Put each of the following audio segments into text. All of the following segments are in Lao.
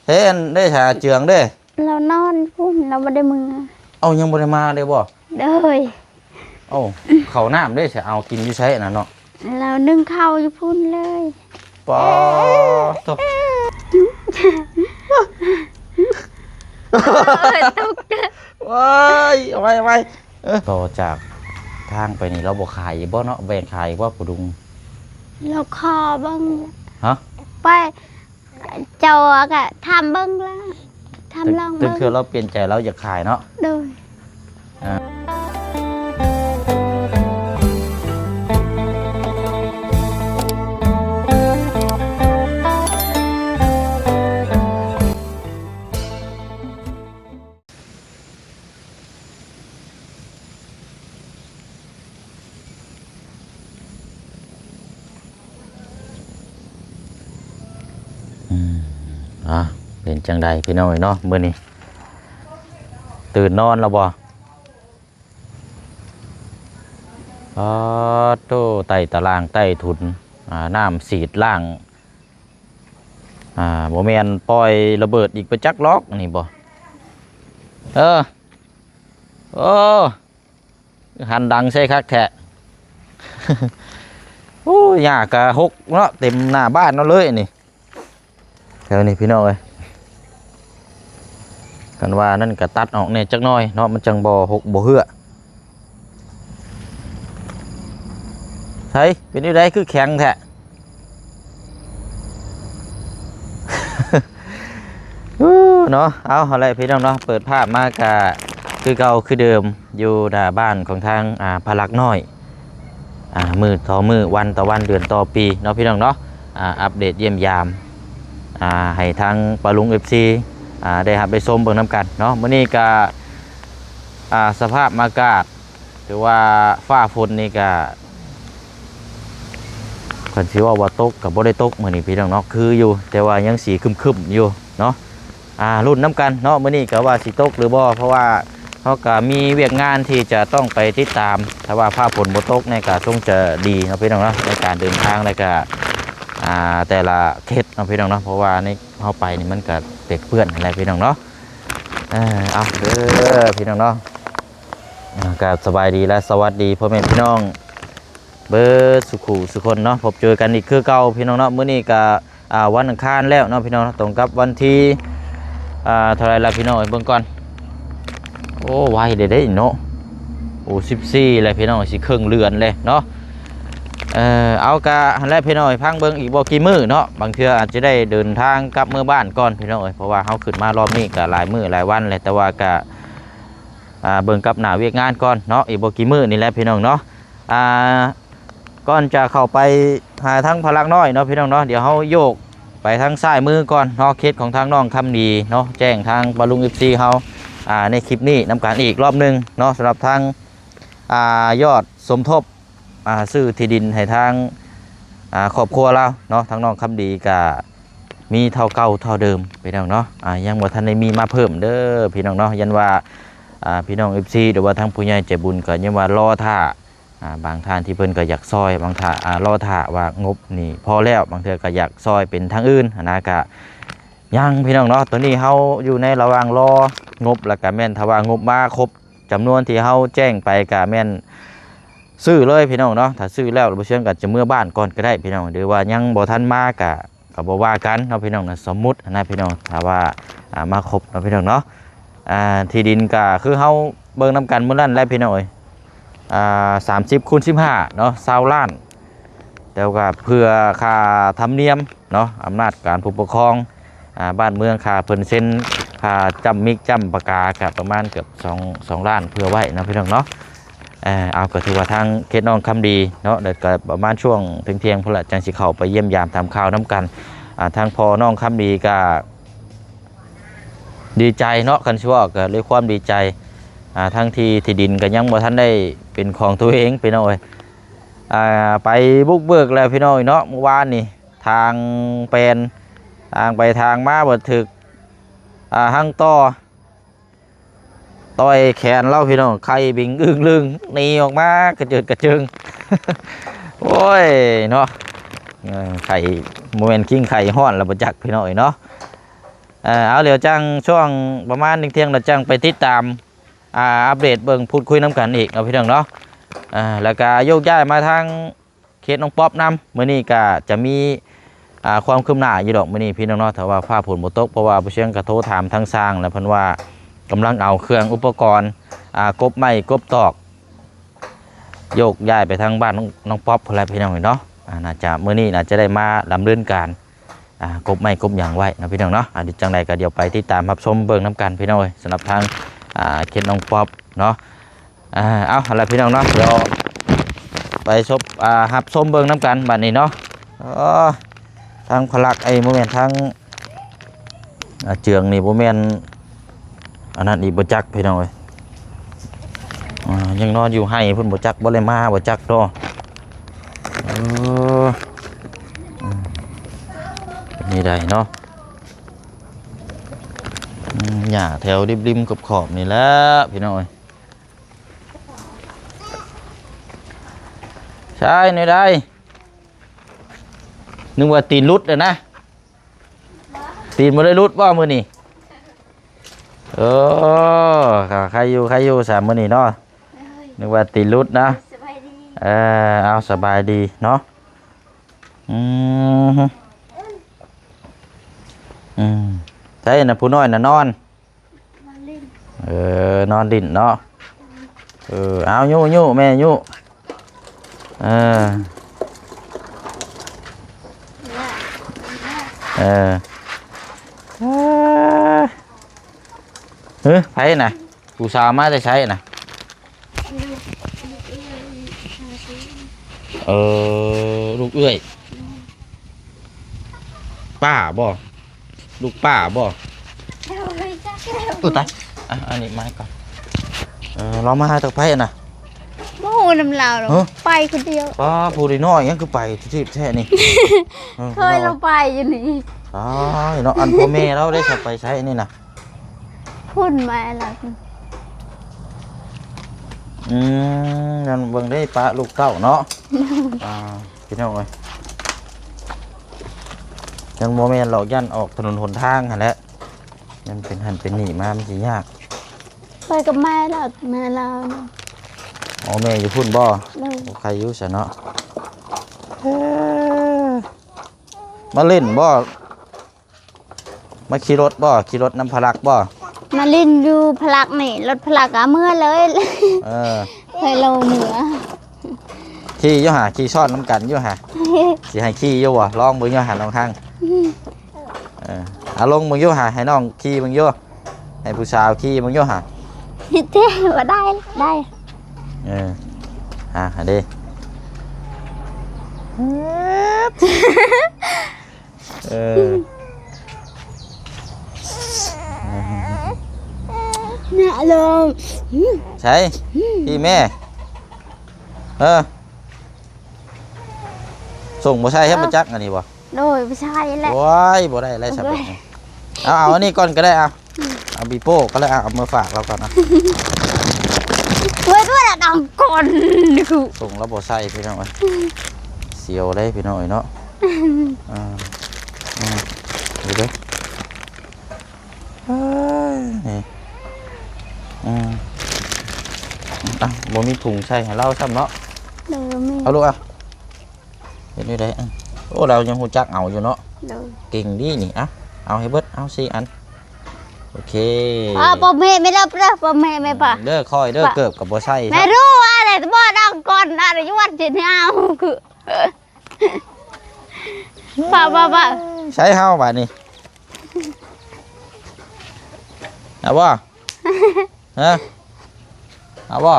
ເດ້ ອັນເດ້ ສາເຈືອງເດ້ ລາວນອນພຸ້ນ ລາວບໍ່ໄດ້ເມືອ. ເອົ້າ ຍັງບໍ່ໄດ້ມາເດ້ບໍ່? ໂດຍ. ເອົ້າ ເຂົ້ານ້ຳເດ້ ສາເອົາກິນຢູ່ໃສນະເນາະ? ລາວໜຶ້ງເຂົ້າຢູ່ພຸ້ນເລີຍ. ປາໂທ້ ເອີຍ ຕົກໃຈ. ໂອ້ຍ ເອົາໄວ້ ເອົາໄວ້. ເອີ ຕໍ່ຈາກທາງໄປນີ້ ລາວບໍ່ຂາຍອີກບໍ່ເນາະ? ແບ່ງຂາຍອີກບໍ່ ພໍ່ລຸງ? ລາວຂໍເບິ່ງ. ຮະ? ໄປ ເຈົ້າກໍຖາມເບິ່ງລະ ຖາມລອງເບິ່ງ. ເທື່ອລາວປ່ຽນໃຈ ລາວຢາກຂາຍເນາະ. ໂດຍ. ອ່າ ອືມ ອ່າ ເປັນຈັ່ງໃດພີ່ນ້ອງເອີຍເນາະ ມື້ນີ້ຕື່ນນອນແລ້ວບໍ່? ປາໂທ້ ໄຕ້ຕາລ່າງ ໄຕ້ທຸນ ອ່າ ນ້ຳສີດລ້າງ ອ່າ ບໍ່ແມ່ນປ່ອຍລະເບີດອີກໄປຈັກລອກນີ້ບໍ່? ເອີ ໂອ້ ຫັນດັງໃສ່ຄັກແທ້. ໂອ້ ຫຍ້າກະຫົກເນາະ ເຕັມໜ້າບ້ານເຮົາເລີຍນີ້ ແຖວນີ້ພີ່ນ້ອງເອີຍ. ຄັນວ່ານັ້ນກະຕັດອອກແດ່ຈັກໜ້ອຍເນາະ ມັນຈັ່ງບໍ່ຫົກບໍ່ເຫືອ. ໃສ ເປັນແນວໃດຄືແຂງແທ້? ເນາະ ເອົາ ຫັ້ນແຫຼະພີ່ນ້ອງເນາະ ເປີດພາບມາກະຄືເກົ່າຄືເດີມ ຢູ່ໜ້າບ້ານຂອງທາງ ອ່າ ພະລັກນ້ອຍ ອ່າ ມື້ຕໍ່ມື້ ວັນຕໍ່ວັນ ເດືອນຕໍ່ປີເນາະ ພີ່ນ້ອງເນາະ. ອ່າ ອັບເດດຢ້ຽມຢາມ ອ່າ ໃຫ້ທາງປ້າລຸງ ເອັຟຊີ ອ່າ ໄດ້ຮັບໄດ້ຊົມເບິ່ງນຳກັນເນາະ. ມື້ນີ້ກະ ອ່າ ສະພາບອາກາດ ຖືວ່າຟ້າຝົນນີ້ກະ ຄັນຊິເວົ້າວ່າຕົກກະບໍ່ໄດ້ຕົກມື້ນີ້ພີ່ນ້ອງເນາະ ຄືຢູ່ ແຕ່ວ່າຍັງສີຄຶ້ມໆຢູ່ເນາະ. ອ່າ ລຸ້ນນຳກັນເນາະ ມື້ນີ້ກະວ່າຊິຕົກຫຼືບໍ່ ເພາະວ່າເຮົາກະມີວຽກງານທີ່ຈະຕ້ອງໄປຕິດຕາມ. ຖ້າວ່າຟ້າຝົນບໍ່ຕົກນີ້ກະຊົງຈະດີເນາະ ພີ່ນ້ອງເນາະ ໃນການເດີນທາງ ແລ້ວກະ ອ່າ ແຕ່ລະເຂດເນາະ ພີ່ນ້ອງເນາະ ເພາະວ່າໃນເຮົາໄປນີ້ມັນກະເປກເປື້ອນຫັ້ນແຫຼະ ພີ່ນ້ອງເນາະ. ເອີ ເອົາເດີ ພີ່ນ້ອງເນາະ ອ່າ ກະສະບາຍດີ ແລະ ສະຫວັດດີພໍ່ແມ່ພີ່ນ້ອງ ເບິດສຸຂູສຸຄົນເນາະ ພົບເຈີກັນອີກຄືເກົ່າພີ່ນ້ອງເນາະ. ມື້ນີ້ກະ ອ່າ ວັນອັງຄານແລ້ວເນາະ ພີ່ນ້ອງເນາະ ຕົງກັບວັນທີ ອ່າ ເທົ່າໃດລະພີ່ນ້ອງເອີຍ ເບິ່ງກ່ອນ. ໂອ້ ໄວເດ້ເດ້ເນາະ ໂອ້ ສິບສີ່ແລ້ວພີ່ນ້ອງ ຊິເຄິ່ງເດືອນແລ້ວເນາະ. ເອີ ເອົາ ກະຫັ້ນແຫຼະພີ່ນ້ອງເອີຍ ພັງເບິ່ງອີກບໍ່ກີ່ມື້ເນາະ ບາງເທື່ອອາດຈະໄດ້ເດີນທາງກັບເມືອບ້ານກ່ອນພີ່ນ້ອງເອີຍ ເພາະວ່າເຮົາຂຶ້ນມາລອບນີ້ກະຫຼາຍມື້ຫຼາຍວັນແລ້ວ ແຕ່ວ່າກະ ອ່າ ເບິ່ງກັບໜ້າວຽກງານກ່ອນເນາະ ອີກບໍ່ກີ່ມື້ນີ້ແຫຼະພີ່ນ້ອງເນາະ. ອ່າ ກ່ອນຈະເຂົ້າໄປຫາທາງພະລັກນ້ອຍເນາະ ພີ່ນ້ອງເນາະ ດຽວເຮົາໂຍກໄປທາງຊ້າຍມືກ່ອນເນາະ ເຂດຂອງທາງນ້ອງຄຳດີເນາະ ແຈ້ງທາງປ້າລຸງ ເອັຟຊີ ເຮົາ ອ່າ ໃນຄລິບນີ້ນຳກັນອີກລອບໜຶ່ງເນາະ ສຳລັບທາງ ອ່າ ຍອດສົມທົບ ອ່າ ຊື້ທີ່ດິນໃຫ້ທາງ ອ່າ ຄອບຄົວລາວເນາະ ທາງນ້ອງຄຳດີກະມີເທົ່າເກົ່າເທົ່າເດີມພີ່ນ້ອງເນາະ. ອ່າ ຍັງບໍ່ທັນໄດ້ມີມາເພີ່ມເດີພີ່ນ້ອງເນາະ ຢ້ານວ່າ ອ່າ ພີ່ນ້ອງ ເອັຟຊີ ຫຼືວ່າທາງຜູ້ໃຫຍ່ໃຈບຸນກໍຍັງວ່າລໍຖ້າ ອ່າ ບາງທ່ານທີ່ເພິ່ນກໍຢາກຊ່ອຍ ບາງທ່ານ ອ່າ ລໍຖ້າວ່າງົບນີ້ພໍແລ້ວ ບາງເທື່ອກໍຢາກຊ່ອຍເປັນທາງອື່ນຫັ້ນນະ ກະຍັງພີ່ນ້ອງເນາະ. ຕອນນີ້ເຮົາຢູ່ໃນລະຫວ່າງລໍງົບ ແລ້ວກະແມ່ນຖ້າວ່າງົບມາຄົບ ຈຳນວນທີ່ເຮົາແຈ້ງໄປກະແມ່ນຊື້ເລີຍພີ່ນ້ອງເນາະ. ຖ້າຊື້ແລ້ວບໍ່ເຊື່ອກໍຈະເມືອບ້ານກ່ອນກໍໄດ້ພີ່ນ້ອງ ຫຼືວ່າຍັງບໍ່ທັນມາກະ ກໍບໍ່ວ່າກັນເນາະພີ່ນ້ອງນະ. ສົມມຸດນະພີ່ນ້ອງ ຖ້າວ່າ ອ່າ ມາຄົບເນາະພີ່ນ້ອງເນາະ. ອ່າ ທີ່ດິນກະຄືເຮົາເບິ່ງນຳກັນມື້ນັ້ນແຫຼະພີ່ນ້ອງເອີຍ ອ່າ ສາມສິບຄູນສິບຫ້າເນາະ ຊາວລ້ານ ແຕ່ວ່າເພື່ອຄ່າທຳນຽມເນາະ ອຳນາດການຜູ້ປົກຄອງ ອ່າ ບ້ານເມືອງ ຄ່າເພິ່ນເຊັນ ຄ່າຈ້ຳມິກຈ້ຳປາກາ ກະປະມານເກືອບສອງ ສອງລ້ານ ເພື່ອໄວ້ເນາະພີ່ນ້ອງເນາະ. ເອີ ເອົາ ກໍຖືວ່າທາງເຂດນ້ອງຄຳດີເນາະ ແລ້ວກໍປະມານຊ່ວງທ່ຽງໆ ພຸ້ນລະ ຈັ່ງຊິເຂົ້າໄປຢ້ຽມຢາມຖາມຂ່າວນຳກັນ. ອ່າ ທາງພໍ່ນ້ອງຄຳດີກໍດີໃຈເນາະ ຄັນຊິເວົ້າກໍດ້ວຍຄວາມດີໃຈ ອ່າ ທັງທີ່ທີ່ດິນກໍຍັງບໍ່ທັນໄດ້ເປັນຂອງຕົວເອງ ພີ່ນ້ອງເອີຍ. ອ່າ ໄປບຸກເບີກແລ້ວ ພີ່ນ້ອງເນາະ ມື້ວານນີ້ ທາງແປນ ທາງໄປທາງມາ ບໍ່ຖືກ ອ່າ ຮັງຕໍ່ ຕ່ອຍແຂນລາວ ພີ່ນ້ອງ ໄຂ່ບິງອຶ້ງລຶ້ງ ໜີອອກມາກະເຈີດກະເຈີງ. ໂອ້ຍເນາະ ເອີ ໄຂ່ ບໍ່ແມ່ນຄິງໄຂ່ຮ້ອນລະບໍ່ຈັກ ພີ່ນ້ອງເອີຍເນາະ. ເອີ ເອົາ ດຽວຈັ່ງຊ່ວງປະມານທ່ຽງໆ ແລ້ວຈັ່ງໄປຕິດຕາມ ອ່າ ອັບເດດເບິ່ງ ພູດຄຸຍນຳກັນອີກເນາະ ພີ່ນ້ອງເນາະ. ອ່າ ແລ້ວກະໂຍກຍ້າຍມາທາງເຂດນ້ອງປັອບນຳ ມື້ນີ້ກະຈະມີ ອ່າ ຄວາມຄືບໜ້າຢູ່ດອກມື້ນີ້ ພີ່ນ້ອງເນາະ. ຖ້າວ່າຟ້າຝົນບໍ່ຕົກ ເພາະວ່າບໍ່ຊຽງກະໂທຖາມທາງຊ່າງ ແລ້ວເພິ່ນວ່າກຳລັງເອົາເຄື່ອງອຸປະກອນ ອ່າ ກົບໄມ້ກົບຕອກ ໂຍກຍ້າຍໄປທາງບ້ານນ້ອງ ນ້ອງປັອບພຸ້ນແຫຼະ ພີ່ນ້ອງເນາະ. ອ່າ ໜ້າຈະ ມື້ນີ້ໜ້າຈະໄດ້ມາດຳເນີນການ ອ່າ ກົບໄມ້ກົບຫຍັງໄວ້ເນາະ ພີ່ນ້ອງເນາະ. ອ່າ ຈັ່ງໃດກໍດຽວໄປຕິດຕາມຮັບຊົມເບິ່ງນຳກັນ ພີ່ນ້ອງເອີຍ ສຳລັບທາງ ອ່າ ເຂດນ້ອງປັອບເນາະ. ອ່າ ເອົາ ຫັ້ນລະ ພີ່ນ້ອງເນາະ ດຽວໄປຊົມ ອ່າ ຮັບຊົມເບິ່ງນຳກັນບາດນີ້ເນາະ. ເອີ ທາງພະລັກ ເອີ ບໍ່ແມ່ນ ທາງ ອ່າ ເຈືອງນີ້ບໍ່ແມ່ນອັນນັ້ນອີກບໍ່ຈັກ ພີ່ນ້ອງເອີຍ. ອ່າ ຍັງນອນຢູ່ໄຮ່ເພິ່ນ ບໍ່ຈັກບໍ່ໄດ້ມາ ບໍ່ຈັກເນາະ. ເອີ ອືມ ເປັນນີ້ໄດເນາະ. ອືມ ຫຍ້າແຖວລິມໆ ຂອບໆ ນີ້ແຫຼະ ພີ່ນ້ອງເອີຍ. ໃຊ່ ແນວໃດ? ນຶກວ່າຕີນຫຼຸດແລ້ວນະ. ຕີນບໍ່ໄດ້ຫຼຸດບໍ່ມື້ນີ້? ເອີ ກະໄຄຢູ່ ໄຄຢູ່ສາມມື້ນີ້ເນາະ. ໂດຍ ນຶກວ່າຕີນຫຼຸດນະ. ສະບາຍດີ. ເອີ ເອົາ ສະບາຍດີເນາະ. ອືມ ອືມ ໃສນະ ຜູ້ນ້ອຍນະນອນ? ນອນຫຼິ້ນ. ເອີ ນອນຫຼິ້ນເນາະ. ເອີ ເອົາ ຍຸ ຍຸ ແມ່ຍຸ. ເອີ ເອີ ເອີ ເອີ ໃຜນະ? ຜູ້ສາວມາແຕ່ໃສນະ? ເອີ ລູກເອື້ອຍ ປ້າບໍ່? ລູກປ້າບໍ່? ໂອ້ຍ ຕາຍ. ອ່ະ ອັນນີ້ມາກ່ອນ. ເອີ ລາວມາຫາແຕ່ໃຜນະ? ບໍ່ຮູ້ນຳລາວດອກ. ຮະ? ໄປຄົນດຽວ. ປ້າ ຜູ້ນ້ອຍໆ ຍັງຄືໄປທີ່ແທ້ນີ້. ເອີ ເຄີຍລາວໄປຢູ່ນີ້. ຕາຍເນາະ. ອັນພໍ່ແມ່ລາວໄດ້ສະໄປໃສນີ້ນະ? ພຸ້ນມາແລ້ວ. ອືມ ນັ້ນເບິ່ງເດ້ ປະລູກເຕົ້າເນາະ. ອ່າ ພີ່ນ້ອງເອີຍ ຍັງບໍ່ແມ່ນຫຼອກ ຢ້ານອອກຖະໜົນຫົນທາງຫັ້ນແຫຼະ. ຍັງເປັນຫັ້ນເປັນນີ້ມາ ມັນຊິຍາກ. ໄປກັບແມ່ລາວ ແມ່ລາວນະ. ອໍ ແມ່ຢູ່ພຸ້ນບໍ່? ໂດຍ. ໂອ ໃຄຢູ່ຊະເນາະ. ເອີ ມາຫຼິ້ນບໍ່? ມາຂີ່ລົດບໍ່? ຂີ່ລົດນຳພະລັກບໍ່? ມາຫຼິ້ນຢູ່ພະລັກນີ້ ລົດພະລັກກະເມືອເລີຍ. ເອີ ໃຫ້ລາວເມືອ. ຂີ່ຢູ່ຫາ ຂີ່ຊ້ອນນຳກັນຢູ່ຫາ. ຊິໃຫ້ຂີ່ຢູ່ບໍ່? ລອງເບິ່ງຢູ່ຫາ ລອງທາງ. ເອີ ເອົາລົງເບິ່ງຢູ່ຫາ ໃຫ້ນ້ອງຂີ່ເບິ່ງຢູ່ ໃຫ້ຜູ້ສາວຂີ່ເບິ່ງຢູ່ຫາ. ເອີ ບໍ່ໄດ້ ໄດ້. ເອີ ຫາ ຫາເດ້. ເອີ ນະລົງ. ໃສ? ພີ່ແມ່. ເອີ ສົ່ງບໍ່ໃສ່ໃຫ້ ເອີ ບໍ່ຈັກອັນນີ້ບໍ່? ໂດຍ ບໍ່ໃສ່ແຫຼະ. ໂອ້ຍ ບໍ່ໄດ້ແລ້ວ ໂດຍ ສຳເລັດນີ້. ເອົາ ເອົາອັນນີ້ກ່ອນກໍໄດ້ ເອົາ ອືມ ເອົາປີໂປ້ກໍໄດ້ ເອົາ ເອົາມາຝາກລາວກ່ອນນະ. ເວີດ ເວີດ ດັງກ່ອນ ສົ່ງລາວບໍ່ໃສ່ ພີ່ນ້ອງເອີຍ. ອືມ ສຽວເດ້ ພີ່ນ້ອງເອີຍເນາະ. ອືມ ອ່າ ອືມ ເດີ ເອີຍ ນີ້ ອືມ ອ່ະ ບໍ່ມີຖົງໃສ່ໃຫ້ລາວຊ້ຳເນາະ. ໂດຍ ບໍ່ມີ. ເອົາລູກ ອ່ະ ເຮັດແນວໃດ? ອືມ ໂອ້ ລາວຍັງຮູ້ຈັກເອົາຢູ່ເນາະ. ໂດຍ ເກັ່ງດີນີ້. ອ່ະ ເອົາໃຫ້ເບິດ ເອົາສີ່ອັນ. ໂອເຄ ອ່ະ ພໍ່ແມ່ ແມ່ເລີບເດີ ພໍ່ແມ່ ແມ່ປະ ເດີ ຄ່ອຍເດີ ປະ ເກີບກໍບໍ່ໃສ່ ແມ່ຮູ້ອະໄລ ບໍ່ດັງກ່ອນອະໄລ ຢູ່ວັດຊິເອົາ ຄື ປະ ປະ ປະ ໃຊ້ເຮົາບາດນີ້ ເອົາບໍ່? ຮະ? ເອົາບໍ່?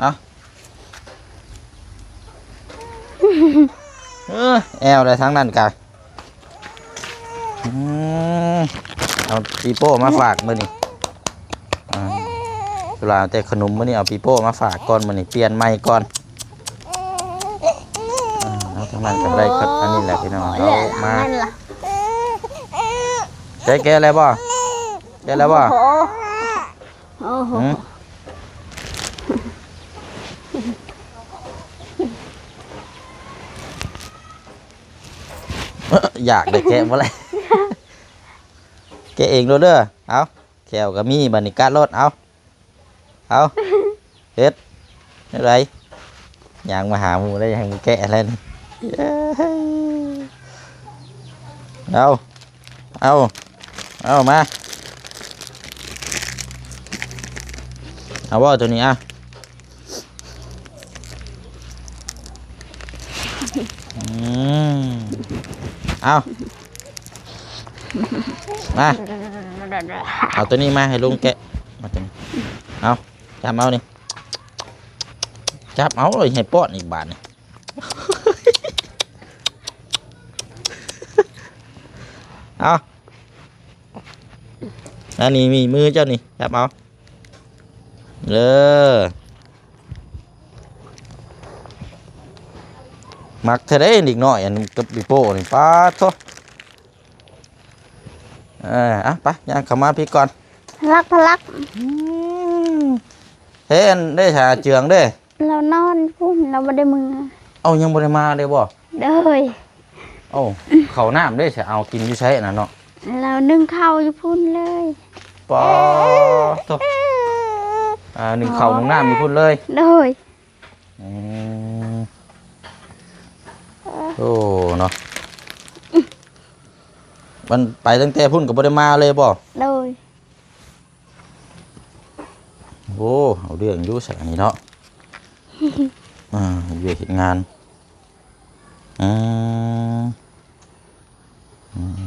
ເອົາ ເອີ ແອວໄດ້ທາງນັ້ນກະ. ອືມ ເອົາປີໂປ້ມາຝາກມື້ນີ້. ອ່າ ເວລາແຕ່ຂະໜົມ ມື້ນີ້ເອົາປີໂປ້ມາຝາກກ່ອນ ມື້ນີ້ປ່ຽນໃໝ່ກ່ອນ. ອ່າ ເອົາທາງນັ້ນກໍໄດ້ ອັນນີ້ແຫຼະພີ່ນ້ອງ ເອົາມາ. ແກະ ແກະແລ້ວບໍ່? ແກະແລ້ວບໍ່? ໂອ້ໂຫ ຫືມ? ຢາກໄດ້ແກະບໍ່ໄດ້. ແກະເອງໂລດເດີ. ເອົາ ແຂ້ວກໍມີ ບາດນີ້ກັດໂລດ. ເອົາ ເອົາ ເຮັດແນວໃດ? ຍ່າງມາຫາໝູ່ໄດ້ ໃຫ້ໝູ່ແກະແລ້ວນີ້. ເອົາ ເອົາ ເອົາ ມາ ເອົາບໍ່ໂຕນີ້? ເອົາ ອືມ ເອົາ ມາ ເອົາໂຕນີ້ມາໃຫ້ລຸງແກະ ມາໂຕນີ້ ເອົາ ຈັບເອົານີ້ ຈັບເອົາ ໃຫ້ປ້ອນອີກບາດນີ້. ເອົາ ອັນນີ້ມີມືເຈົ້ານີ້ ຈັບເອົາເດີ. ມັກແທ້ເດ້ເດັກນ້ອຍ ອັນກັບປີໂປ້ນີ້ ປາດໂທ້. ເອີ ອະ ໄປ ຍ່າງເຂົ້າມາພີ້ກ່ອນ ພະລັກ ພະລັກ. ອືມ ເຮັດໄດ້ ສາເຈືອງເດ້ ລາວນອນພຸ້ນ ລາວບໍ່ໄດ້ເມືອ. ເອົ້າ ຍັງບໍ່ໄດ້ມາເດ້ບໍ່? ໂດຍ. ເອົ້າ ເຂົ້ານ້ຳເດ້ ສະເອົາກິນຢູ່ໃສອັນນັ້ນເນາະ? ລາວໜຶ້ງເຂົ້າຢູ່ພຸ້ນເລີຍ. ປາດໂທ້ ອ່າ ໜຶ້ງເຂົ້າໜຶ້ງນ້ຳຢູ່ພຸ້ນເລີຍ. ໂດຍ. ອືມ ໂອ້ ເນາະ ມັນໄປຕັ້ງແຕ່ພຸ້ນກໍບໍ່ໄດ້ມາເລີຍບໍ່? ໂດຍ. ໂອ້ ເອົາເລື່ອງຢູ່ຊະອັນນີ້ເນາະ. ອ່າ ເຮັດວຽກເຮັດງານ. ອືມ ອືມ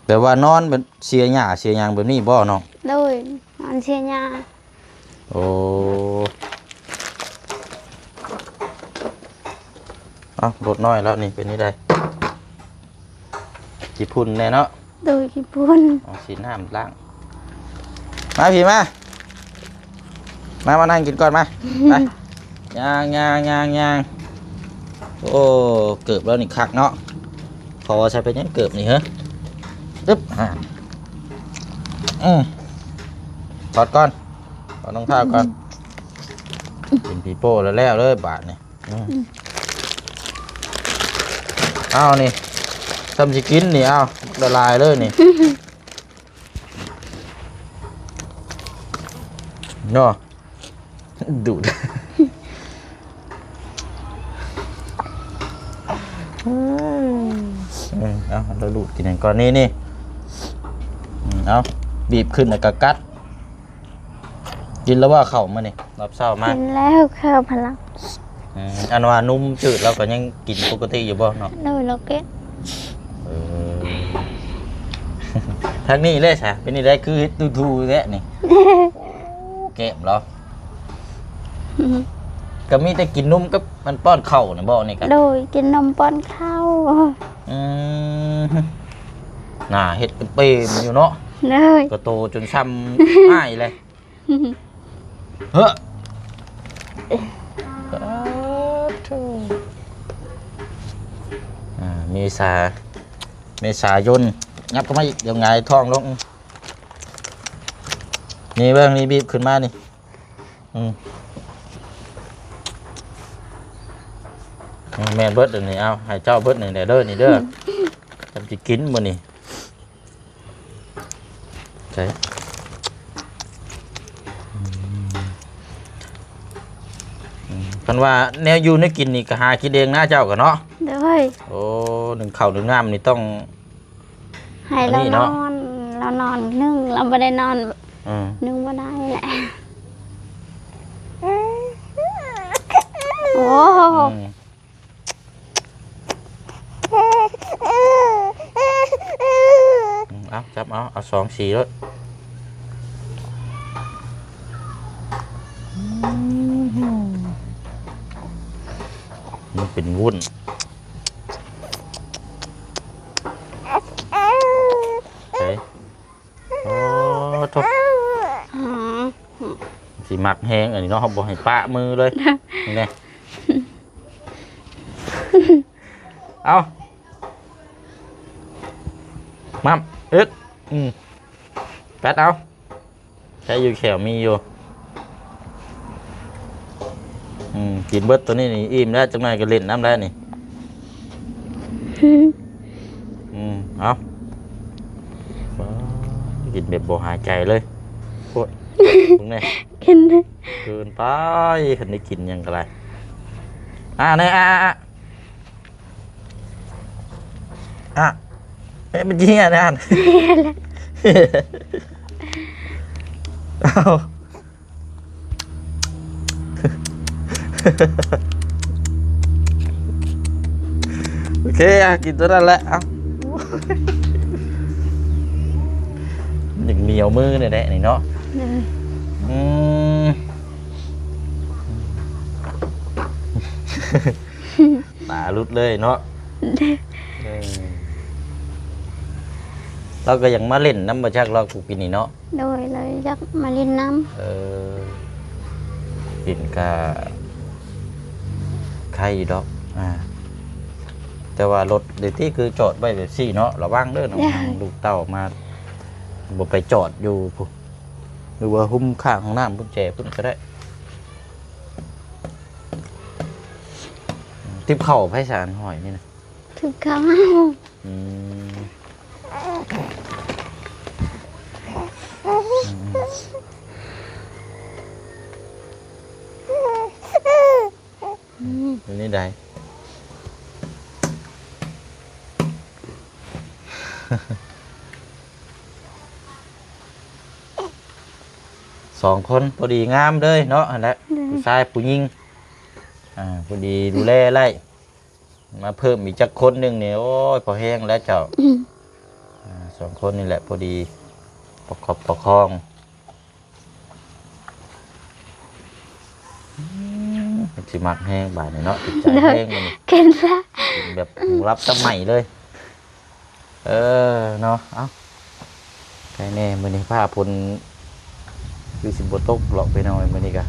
ແບບວ່ານອນແບບເສຍຫຍ້າເສຍຫຍັງແບບນີ້ບໍ່ນ້ອງ? ໂດຍ ນອນເສຍຫຍ້າ. ໂອ້ ເອົ້າ ລົດນ້ອຍແລ້ວນີ້ເປັນນີ້ໄດ໋ ຂີ້ຝຸ່ນແດ່ເນາະ. ໂດຍ ຂີ້ຝຸ່ນ. ເອົາສີນ້ຳລ້າງ ມາພີ້ມາ ມາ ມານັ່ງກິນກ່ອນມາ ໄປ ຍ່າງໆໆໆ. ໂອ້ ເກີບລາວນີ້ຄັກເນາະ ຂໍໃສ່ເປັນຫຍັງເກີບນີ້ເຮີ ຕຶບ ອາ ອືມ ຖອດກ່ອນ ຖອດລອງເທົ້າກ່ອນ ກິນປີໂປ້ແລ້ວແລ້ວເລີຍບາດນີ້. ອືມ ອືມ ເອົານີ້ ຊ່ຳຊິກິນນີ້ ເອົາ ລະລາຍເລີຍນີ້ ເນາະ ດູດ ເອີ ເອົາ ລະດູດກິນຫຍັງກ່ອນ ນີ້ ນີ້ ອືມ ເອົາ ບີບຂຶ້ນແລ້ວກໍກັດ. ກິນແລ້ວບໍ່ເຂົ້າມື້ນີ້ ຮອບເຊົ້າມາ? ກິນແລ້ວ ເຂົ້າພະລັກ. ອືມ ອັນວ່ານຸ່ມຈືດລາວກໍຍັງກິນປົກກະຕິຢູ່ບໍ່ເນາະ? ໂດຍ ລາວກິນ. ເອີ ທາງນີ້ເລີຍຊະ ເປັນນີ້ໄດ້ຄືເຮັດຕູໆແທ້ນີ້ ແກ້ມລາວ ອືມ ກໍມີແຕ່ກິນນົມກັບມັນປ້ອນເຂົ້ານະບໍ່ນີ້ກະ? ໂດຍ ກິນນົມປ້ອນເຂົ້າ. ອືມ ໜ້າເຮັດເປັນເປມຢູ່ເນາະ. ໂດຍ ກະໂຕຈົນຊ່ຳອ້າຍເລີຍ. ເຮີ້ ປາດໂທ້ ອ່າ ເມສາ ເມສາຍົນ ຫຍັບເຂົ້າມາອີກ ດຽວຫງາຍທ້ອງລົງ. ນີ້ເບິ່ງ ນີ້ບີບຂຶ້ນມານີ້ ອືມ ແມ່ນເບິດອັນນີ້ ເອົາ ໃຫ້ເຈົ້າເບິດນີ້ແຫຼະເດີ ນີ້ເດີ ອືມ ຈຳຊິກິນມື້ນີ້. ໃຊ່ ອືມ ອືມ ຄັນວ່າແນວຢູ່ແນວກິນນີ້ກໍຫາກິນເອງນະເຈົ້າກໍເນາະ? ໂດຍ. ໂອ້ ໜຶ້ງເຂົ້າໜຶ້ງນ້ຳນີ້ຕ້ອງໃຫ້ລາວນອນ ລາວນອນໜຶ້ງ ລາວບໍ່ໄດ້ນອນ ອືມ ໜຶ້ງບໍ່ໄດ້ແຫຼະ. ໂອ້ ອືມ ເອົາ ຈັບເອົາ ເອົາສອງສີໂລດ. ມັນເປັນວຸ້ນ ເອີ ໂອ້ ໂທ້ ອືມ ຊິມັກແຮງອັນນີ້ເນາະ ເຮົາບໍ່ໃຫ້ປະມືເລີຍ ນີ້ແນ່ ເອົາ ມັບ ອຶດ ອືມ ແປັດເອົາ ໃຊ້ຢູ່ແຂວມີຢູ່ ອືມ ກິນເບິດໂຕນີ້ນີ້ ອີ່ມແລ້ວ ຈັກໜ່ອຍກໍຫຼິ້ນນຳແລ້ວນີ້. ອືມ ເອົາ ອໍ ກິນແບບບໍ່ຫາຍໃຈເລີຍ. ໂອ້ຍ ເບິ່ງແດ່ ກິນເກີນໄປ ຄັນໄດ້ກິນຫຍັງກໍໄດ້. ອ່າ ແນ່ ອ່າ ອ່າ ອ່າ ອ່າ ເອີ ມັນຊິເຫື່ອນັ້ນ ເອົາ. ໂອເຄ ອ່ະ ກິນຕົວນັ້ນແຫຼະ ເອົາ. ຍັງໜຽວມືແດ່ໆ ນີ້ເນາະ. ໂດຍ. ອືມ ຕາຫຼຸດເລີຍເນາະ. ໂດຍ. ເອີ ລາວກໍຢາກມາຫຼິ້ນນຳບໍ່ຈັກ ລາວຜູ້ກິນນີ້ເນາະ. ໂດຍ ລາວຢາກມາຫຼິ້ນນຳ. ເອີ ຫຼິ້ນກະໄຄຢູ່ດອກ. ອ່າ ແຕ່ວ່າລົດເດທີ່ຄືຈອດໄວ້ແບບຊີ້ເນາະ ລະວັງເດີນ້ອງ. ໂດຍ. ລູກເຕົ້າມາ ບໍ່ໄປຈອດຢູ່ພຸ້ນ ຫຼືວ່າຫຸ້ມຂ້າງຫ້ອງນ້ຳພຸ້ນ ແຈພຸ້ນກໍໄດ້. ຕິບເຂົ້າໃຜສານຫອຍນີ້ນະ? ຄືເກົ່າ. ອືມ ອືມ ອືມ ເປັນຈັ່ງໃດ? ສອງຄົນພໍດີງາມເລີຍເນາະ ຫັ້ນແຫຼະ. ໂດຍ. ຜູ້ຊາຍຜູ້ຍິງ ອ່າ ພໍດີດູແລໄດ້. ມາເພີ່ມອີກຈັກຄົນໜຶ່ງນີ້ ໂອ້ຍ ພໍແຮງແລ້ວເຈົ້າ. ອືມ ອ່າ ສອງຄົນນີ້ແຫຼະພໍດີປະກອບປະຄອງ. ອືມ ເພິ່ນຊິມັກແຮງບາດນີ້ເນາະ ຖືກໃຈແຮງ. ໂດຍ. ມື້ນີ້ ເກັ່ງລະ ກິນແບບຫູຫຼັບຕາໄໝເລີຍ. ເອີ ເນາະ ເອົ້າ ໄຄແນ່ ມື້ນີ້ຟ້າຝົນຄືຊິບໍ່ຕົກຫຼອກພີ່ນ້ອງເອີຍ ມື້ນີ້ກະ.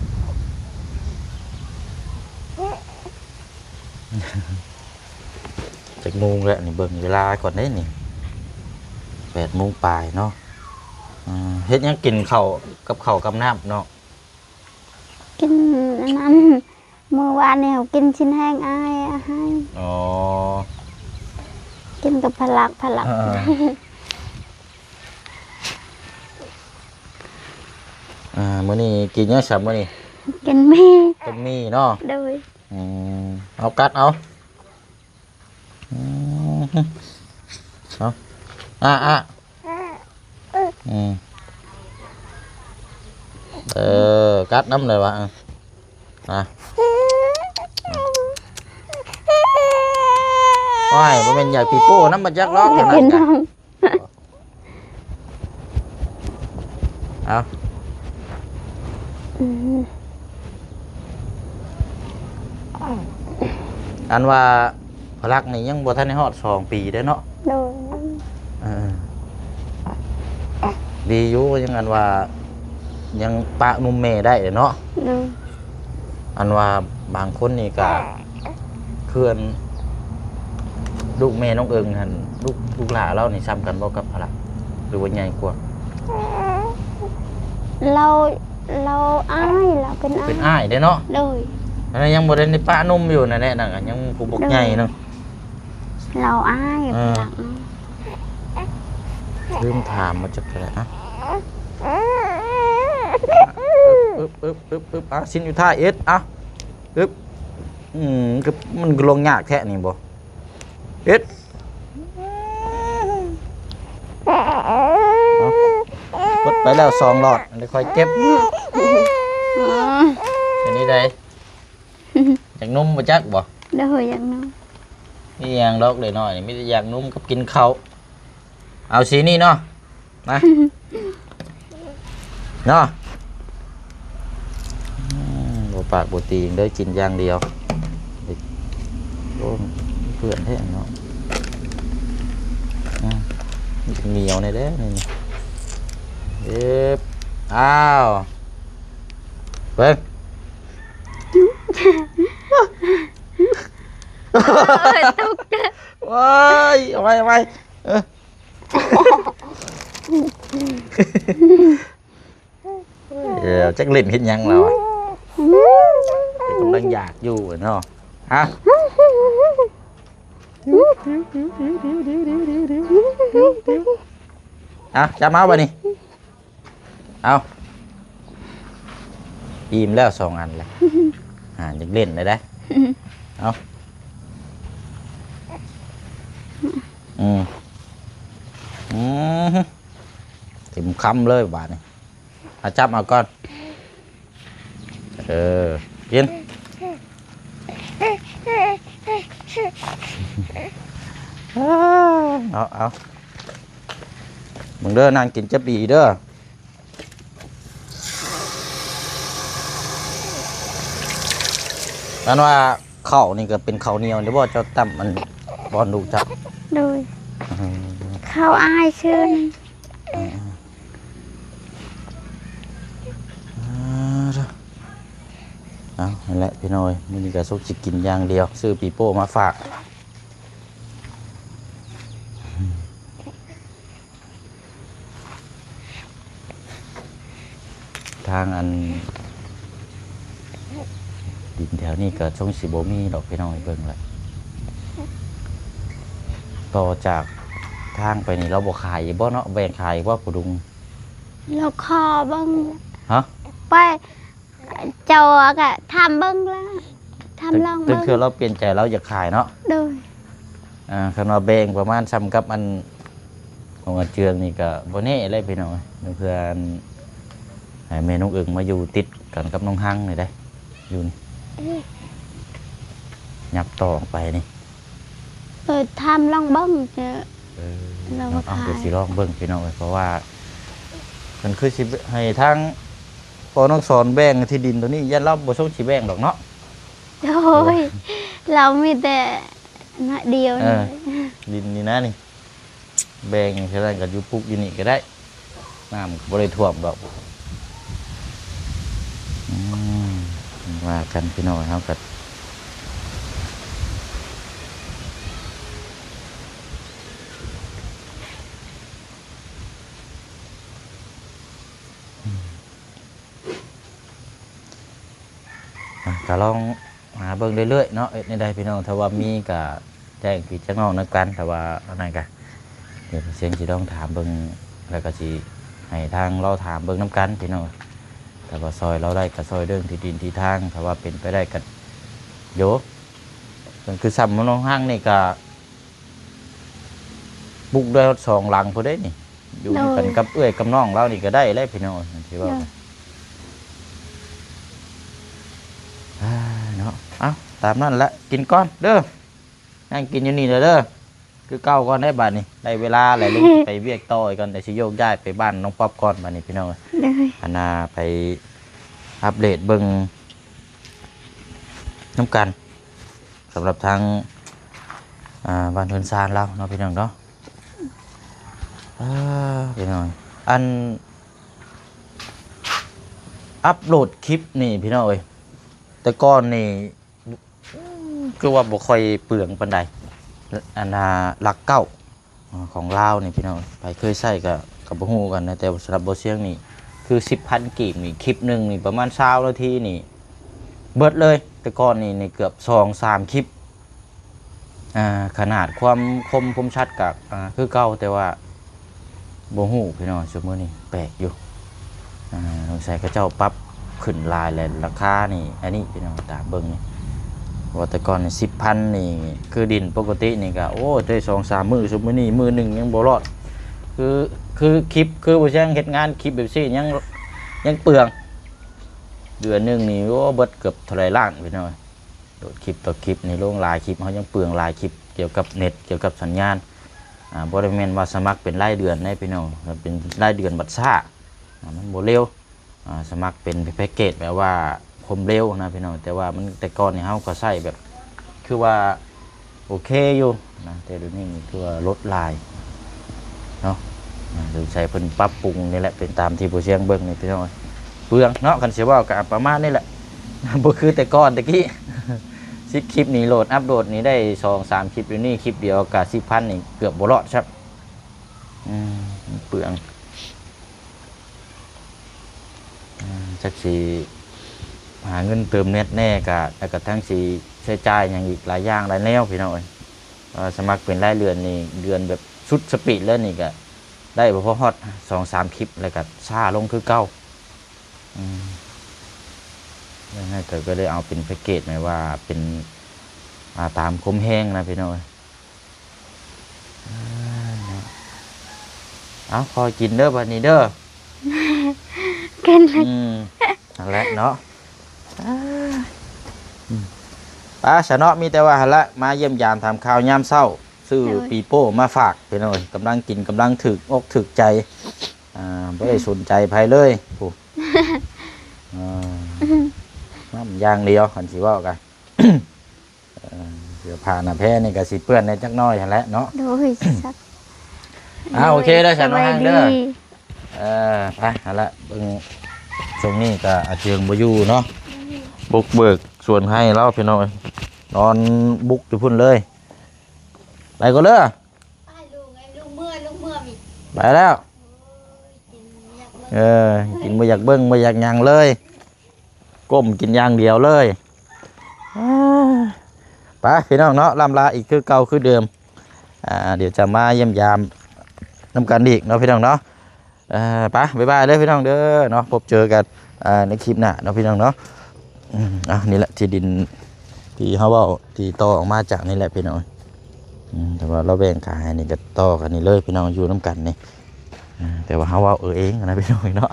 ຈັກໂມງແລ້ວນີ້ ເບິ່ງເວລາກ່ອນເດ້ນີ້ ແປດໂມງປາຍເນາະ. ເຮັດຫຍັງກິນເຂົ້າກັບເຂົ້າກັບນ້ຳເນາະ? ກິນອັນນັ້ນ ມື້ວານນີ້ເຮົາກິນຊີ້ນແຫ້ງອ້າຍເອົາໃຫ້. ອໍ ກິນກັບຜັກ ຜັກ. ເອີ ອ່າ ມື້ນີ້ກິນຫຍັງຊະມື້ນີ້? ກິນໝີ່. ກິນໝີ່ເນາະ. ໂດຍ. ອືມ ເອົາກັດເອົາ. ອືມ ເອົາ ອ່າ ອ່າ ອືມ ເອີ ກັດນຳເລີຍວ່າ ອ່າ ໂອ້ຍ ບໍ່ແມ່ນຢາກປີໂປ້ນຳ ບໍ່ຈັກດອກ. ຢາກກິນນຳ. ເອົາ ອືມ ອັນວ່າພະລັກນີ້ຍັງບໍ່ທັນໄດ້ຮອດສອງປີເດ້ເນາະ. ໂດຍ. ເອີ ດີຢູ່ ຍັງອັນວ່າ ຍັງປະນົມແມ່ໄດ້ເນາະ. ໂດຍ. ອັນວ່າບາງຄົນນີ້ກະ ເພື່ອນລູກແມ່ນ້ອງເອີງຫັ້ນ ລູກ ລູກຫຼ້າລາວນີ້ຊ່ຳກັນບໍ່ກັບພະລັກ ຫຼືວ່າໃຫຍ່ກວ່າ? ລາວ ລາວອ້າຍ ລາວເປັນອ້າຍ ເປັນອ້າຍເດ້ເນາະ. ໂດຍ. ອັນນັ້ນຍັງບໍ່ໄດ້ປະນົມຢູ່ນັ້ນແຫຼະ ນັ້ນກໍຍັງຜູ້ບັກໃຫຍ່ເນາະ. ໂດຍ. ລາວອ້າຍ ເອີ ພະລັກ. ລືມຖາມມາຈັກເທື່ອ. ອະ ອຶບ ອຶບ ອຶບ ອາ ຊິ້ນຢູ່ທ້າຍ ເອັດ ອະ ອຶບ. ອືມ ຄື ມັນຄືລົງຍາກແທ້ນີ້ບໍ່ ເອັດ. ເອົາ ເບິດໄປແລ້ວສອງຫຼອດ ໄດ້ຄ່ອຍເກັບ. ເປັນຈັ່ງໃດ? ຢາກນົມບໍ່ຈັກບໍ່? ໂດຍ ຢາກນົມ. ມີຫຍັງດອກເດັກນ້ອຍນີ້ ມີແຕ່ຢາກນົມກັບກິນເຂົ້າ. ເອົາສີນີ້ເນາະ ນະ ເນາະ. ອືມ ບໍ່ປາກບໍ່ຕີງເດີ ກິນຢ່າງດຽວ. ໂອ້ ເປື້ອນແທ້ເນາະ. ອືມ ມັນຈະໜຽວແດ່ເດ້ນີ້. ເອີບ ອ້າວ ເບິ່ງ. ໂອ້ຍ ຕົກໃຈ. ໂອ້ຍ ເອົາໄວ້ ເອົາໄວ້. ເອີ ເອີ ຈັກຫຼິ້ນເຮັດຫຍັງລາວ ກຳລັງຢາກຢູ່ເນາະ. ຮະ. ເອົາ ຈັບເອົາບາດນີ້ ເອົາ ອີ່ມແລ້ວສອງອັນແລ້ວ ຫາ ຢາກຫຼິ້ນແລ້ວເດ້ ເອົາ ອືມ ອືມ ເຕັມຄຳເລີຍບາດນີ້ ເອົາ ຈັບເອົາກ່ອນ ເອີ ກິນ ເອົາ ເອົາ ເບິ່ງເດີ ນາງກິນຈັບອີ່ເດີ ອັນວ່າເຂົ້ານີ້ກໍເປັນເຂົ້າໜຽວນີ້ບໍ່ ເຈົ້າຕຳອັນ ບ່ອນລູກເຈົ້າ? ໂດຍ ອືມ ເຂົ້າອ້າຍຊື່ນີ້ ອືມ ເອົາ ນັ້ນແຫຼະພີ່ນ້ອງເອີຍ ມື້ນີ້ກໍສຸກຊິກິນຢ່າງດຽວ ຊື້ປີໂປ້ມາຝາກ ທາງອັນ ດິນແຖວນີ້ກໍຊົງຊິບໍ່ມີດອກ ພີ່ນ້ອງເອີຍ ເບິ່ງແລ້ວ ຕໍ່ຈາກທາງໄປນີ້ ລາວບໍ່ຂາຍອີກບໍ່ເນາະ ແບ່ງຂາຍອີກບໍ່ ພໍ່ລຸງ? ລາວຂໍເບິ່ງ ຮະ? ໄປ ເຈົ້າກໍຖາມເບິ່ງລະ ຖາມລອງເບິ່ງ ເທື່ອລາວປ່ຽນໃຈ ລາວຢາກຂາຍເນາະ ໂດຍ ອ່າ ຄັນວ່າແບ່ງປະມານຊ່ຳກັບອັນ ຂອງອາເຈືອງນີ້ກໍບໍ່ແນ່ເລີຍພີ່ນ້ອງ ເພື່ອອັນ ໃຫ້ແມ່ນ້ອງເອິງມາຢູ່ຕິດກັນກັບນ້ອງຮັງນີ້ໄດ໋ ຢູ່ນີ້ ຫຍັບຕໍ່ອອກໄປນີ້ ເອີ ຖາມລອງເບິ່ງ ເອີ ລາວວ່າຂາຍ ເອົາ ດຽວຊິລອງເບິ່ງພີ່ນ້ອງເອີຍ ເພາະວ່າເພິ່ນຄືຊິໃຫ້ທາງພໍ່ນ້ອງສອນແບ່ງທີ່ດິນໂຕນີ້ ຢ້ານລາວບໍ່ຊົງຊິແບ່ງດອກເນາະ ໂດຍ ລາວມີແຕ່ໜ້ອຍດຽວ ເອີ ນີ້ ດິນນີ້ນະນີ້ ແບ່ງເທົ່ານັ້ນກໍຢູ່ປຸກຢູ່ນີ້ກໍໄດ້ ນ້ຳກໍບໍ່ໄດ້ຖ້ວມດອກ ອືມ ວ່າກັນພີ່ນ້ອງເຮົາກໍ ອ່ະ ກໍລອງຫາເບິ່ງເລື້ອຍໆເນາະ ເຮັດແນວໃດພີ່ນ້ອງ ຖ້າວ່າມີກໍແຈ້ງພີ່ແຈ້ງນ້ອງນຳກັນ ຖ້າວ່າອັນນັ້ນກໍ ດຽວເຊງຊິລອງຖາມເບິ່ງ ແລ້ວກໍຊິໃຫ້ທາງລາວຖາມເບິ່ງນຳກັນພີ່ນ້ອງ ຖ້າວ່າຊ່ອຍລາວໄດ້ກໍຊ່ອຍເລື່ອງທີ່ດິນທີ່ທາງ ຖ້າວ່າເປັນໄປໄດ້ກໍໂຍ ກໍຄືຊ່ຳນ້ອງຮັງນີ້ກໍ ປຸກໄດ້ຮອດສອງຫຼັງພຸ້ນເດ້ນີ້ ຢູ່ນຳກັນ ໂດຍ ກັບເອື້ອຍກັບນ້ອງລາວນີ້ກໍໄດ້ແຫຼະພີ່ນ້ອງ ທີ່ວ່າ ໂດຍ ອ່າ ເນາະ ເອົ້າ ຕາມນັ້ນແຫຼະ ກິນກ່ອນເດີ ນັ່ງກິນຢູ່ນີ້ແຫຼະເດີ ຄືເກົ່າກ່ອນໄດ໋ ບາດນີ້ໄດ້ເວລາແລ້ວ ລຸງໄປວຽກຕໍ່ກ່ອນ ແຕ່ຊິໂຍກຍ້າຍໄປບ້ານນ້ອງປັອບກ່ອນ ບາດນີ້ພີ່ນ້ອງ ໂດຍ ອັນນ່າ ໄປອັບເດດເບິ່ງນຳກັນ ສຳລັບທາງ ອ່າ ບ້ານເຮືອນຊານລາວເນາະ ພີ່ນ້ອງເນາະ ອ່າ ພີ່ນ້ອງ ອັນ ອັບໂຫຼດຄລິບນີ້ພີ່ນ້ອງເອີຍ ແຕ່ກ່ອນນີ້ ຄືວ່າບໍ່ຄ່ອຍເປືອງປານໃດ ອັນນ່າ ຫຼັກເກົ້າ ຂອງລາວນີ້ພີ່ນ້ອງ ໃຜເຄີຍໃຊ້ກໍ ກໍບໍ່ຮູ້ກັນນະ ແຕ່ສຳລັບບໍ່ຊຽງນີ້ ຄືສິບພັນກີບນີ້ ຄລິບໜຶ່ງນີ້ປະມານຊາວນາທີນີ້ເບິດເລີຍ ແຕ່ກ່ອນນີ້ ນີ້ເກືອບສອງສາມຄລິບ ອ່າ ຂະໜາດຄວາມຄົມຄົມຊັດກໍ ອ່າ ຄືເກົ່າ ແຕ່ວ່າ ບໍ່ຮູ້ພີ່ນ້ອງ ຊຸມມື້ນີ້ແປກຢູ່ ອ່າ ສົງໄສເຂົາເຈົ້າປັບຂຶ້ນຫຼາຍແລ້ວ ລາຄານີ້ ອັນນີ້ພີ່ນ້ອງ ຕາມເບິ່ງນີ້ ເພາະວ່າແຕ່ກ່ອນນີ້ສິບພັນນີ້ ຄືດິນປົກກະຕິນີ້ກໍ ໂອ້ ໄດ້ສອງສາມມື້ ຊຸມມື້ນີ້ມື້ໜຶ່ງຍັງບໍ່ລອດ ຄື ຄືຄລິບ ຄືບໍ່ຊ່າງເຮັດງານຄລິບແບບຊີ້ຍັງ ຍັງເປືອງ ເດືອນໜຶ່ງນີ້ ໂອ້ ເບິດເກືອບເທົ່າໃດລ້ານພີ່ນ້ອງ. ໂດດຄລິບຕໍ່ຄລິບນີ້ລົງຫຼາຍຄລິບ ເຮົາຍັງເປືອງຫຼາຍຄລິບກ່ຽວກັບເນັດ ກ່ຽວກັບສັນຍານ ອ່າ ບໍ່ໄດ້ແມ່ນວ່າສະໝັກເປັນລາຍເດືອນເດ້ພີ່ນ້ອງ ເປັນລາຍເດືອນບັດຊ້າ ອ່າ ມັນບໍ່ເລັວ ອ່າ ສະໝັກເປັນແພັກເກດແບບວ່າຄວາມເລັວນະພີ່ນ້ອງ ແຕ່ວ່າມັນ ແຕ່ກ່ອນນີ້ເຮົາກໍໃຊ້ແບບ ຄືວ່າ ໂອເຄຢູ່ນະ ແຕ່ດຽວນີ້ນີ້ຖືວ່າລົດຫຼາຍເນາະ ອ່າ ສົງໄສເພິ່ນປັບປຸງນີ້ແຫຼະ ເປັນຕາມທີ່ຜູ້ຊຽງເບິ່ງນີ້ພີ່ນ້ອງ ເປືອງເນາະ ຄັນຊິເວົ້າກໍປະມານນີ້ແຫຼະ ບໍ່ຄືແຕ່ກ່ອນແຕ່ກີ້ ສິບຄລິບນີ້ໂຫຼດ ອັບໂຫຼດນີ້ໄດ້ສອງສາມຄລິບ ດຽວນີ້ຄລິບດຽວກໍສິບພັນນີ້ເກືອບບໍ່ລອດຊ້ຳ ອືມ ເປືອງ ອ່າ ຈັກຊິຫາເງິນເຕີມເນັດແດ່ກະ ແລ້ວກະທັງຊິໃຊ້ຈ່າຍຫຍັງອີກຫຼາຍຢ່າງຫຼາຍແນວພີ່ນ້ອງເອີຍ ເອີ ສະໝັກເປັນລາຍເດືອນນີ້ ເດືອນແບບສຸດສະປີດເລີຍນີ້ກະ ໄດ້ບໍ່ພໍຮອດສອງສາມຄລິບ ແລ້ວກໍຊ້າລົງຄືເກົ່າ. ອືມ ຍັງໄງກໍ ກໍເລີຍເອົາເປັນແພັກເກດ ໝາຍວ່າເປັນ ອ່າ ຕາມຄວາມແຮງນະພີ່ນ້ອງເອີຍ. ເອົາ ຂໍກິນເດີບັດນີ້ເດີ. ກິນ ອືມ ຫັ້ນແຫຼະເນາະ. ອາ ອືມ ໄປຊະເນາະ ມີແຕ່ວ່າຫັ້ນລະ ມາຢ້ຽມຢາມຖາມຂ່າວຍາມເຊົ້າ ຊື້ ໂດຍ ປີໂປ້ມາຝາກພີ່ນ້ອງເອີຍ. ກຳລັງກິນ ກຳລັງຖືກອົກຖືກໃຈ ອ່າ ບໍ່ໄດ້ສົນໃຈໃຜເລີຍ ຜູ້ ອ່າ ນຳຢ່າງດຽວ ຄັນຊິເວົ້າກະ ເອີ ເສື້ອຜ້າໜ້າແພນີ້ກໍຊິເປື້ອນແດ່ຈັກໜ້ອຍຫັ້ນແຫຼະເນາະ. ໂດຍ ສັກ ອ່າ ໂອເຄເດີ ສາວນ້ອງຮັກເດີ. ເອີ ໄປ ຫັ້ນລະ ເບິ່ງ ຊ່ວງນີ້ກໍອາເຈີງບໍ່ຢູ່ເນາະ ບຸກເບີກສວນໄຮ່ລາວພີ່ນ້ອງເອີຍ ນອນບຸກຢູ່ພຸ້ນເລີຍ. ໄປກ່ອນເດີ ໄປລູກເອີຍ ລູກເມືອ ລູກເມືອ ໄປແລ້ວ. ໂອ້ຍ ກິນບໍ່ຢາກເບິ່ງ ເອີ ກິນບໍ່ຢາກເບິ່ງ ບໍ່ຢາກຫຍັງເລີຍ ກົ້ມກິນຢ່າງດຽວເລີຍ. ອາ ໄປພີ່ນ້ອງເນາະ ລ່ຳລາອີກຄືເກົ່າຄືເດີມ. ອ່າ ດຽວຈະມາຢ້ຽມຢາມນຳກັນອີກເນາະພີ່ນ້ອງເນາະ. ເອີ ໄປ ບາຍບາຍເດີພີ່ນ້ອງເດີເນາະ ພົບເຈີກັນ ອ່າ ໃນຄລິບໜ້າເນາະພີ່ນ້ອງເນາະ. ອືມ ອ່າ ນີ້ແຫຼະທີ່ດິນທີ່ເຮົາເວົ້າ ທີ່ຕໍ່ອອກມາຈາກນີ້ແຫຼະພີ່ນ້ອງ. ອືມ ແຕ່ວ່າລາວແບ່ງຂາຍໃຫ້ນີ້ກໍຕໍ່ກັນນີ້ເລີຍພີ່ນ້ອງ ຢູ່ນຳກັນນີ້. ອ່າ ແຕ່ວ່າເຮົາເວົ້າເອີເອງນະພີ່ນ້ອງເນາະ.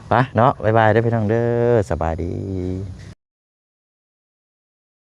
ໄປເນາະ ບາຍບາຍເດີພີ່ນ້ອງເດີ ສະບາຍດີ.